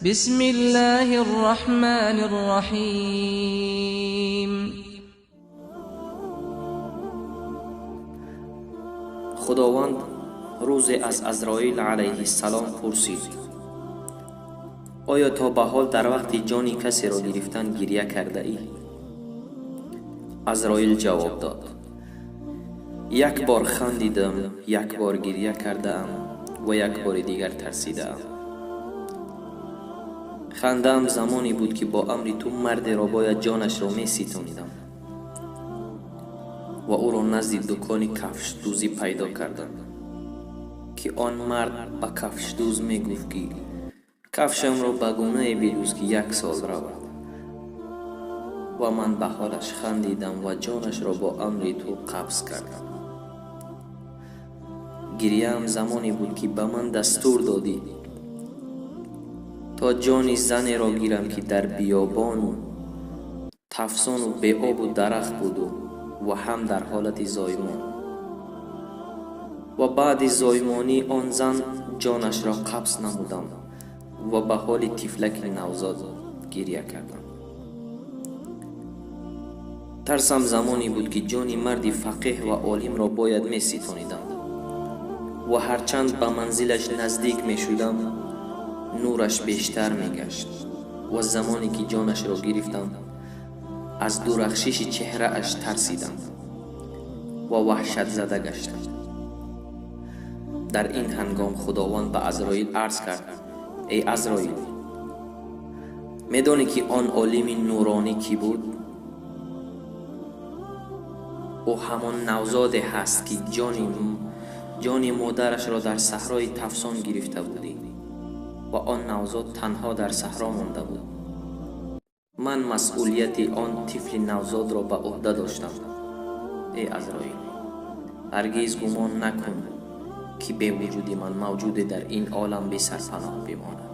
بسم الله الرحمن الرحیم. Худованд рӯзе аз Азроил алайҳиссалом пурсид: оё то ба ҳол дар вақти ҷони касеро гирифтан гирья кардаӣ? Азроил ҷавоб дод: як бор хандидам, як бор гирья кардаам ва як бори дигар тарсидаам. Хандаам замоне буд, ки бо амри ту мардеро бояд ҷонашро меситонидам ва ӯро назди дукони кафшдӯзӣ пайдо кардам, ки он мард ба кафшдӯз мегуфт, ки кафшамро ба гунае бидӯз, ки як сол равад. Ва ман ба ҳолаш хандидам ва ҷонашро бо амри ту қабз кардам. Гирьяам замоне буд, ки ба ман дастур додӣ то ҷони занеро гирам, ки дар биёбону тафсону беобу дарахт буду ва ҳам дар ҳолати зоймон. Ва баъди зоймонии он зан ҷонашро қабз намудам ва ба ҳоли тифлаки навзод гирья кардам. Тарсам замоне буд, ки ҷони марди фақеҳ ва олимро бояд меситонидам ва ҳарчанд ба манзилаш наздик мешудам, нураш бештар мегашт ва замоне ки ҷонашро гирифтам, аз дурахшиши чеҳрааш тарсидам ва ваҳшатзада гаштам. Дар ин ҳангом Худованд ба Азроил арз кард: эй Азроил, медонӣ, ки он олими нуронӣ кӣ буд? Ӯ ҳамон навзоде ҳаст, ки ҷони модарашро дар саҳрои тафсон гирифта будӣ ва он навзод танҳо дар саҳро монда буд. Ман масъулияти он тифли навзодро ба ӯҳда доштам. Эй Азроил, ҳаргиз гумон накун, ки бевуҷуди ман мавҷуде дар ин олам бесарпаноҳ бимонад.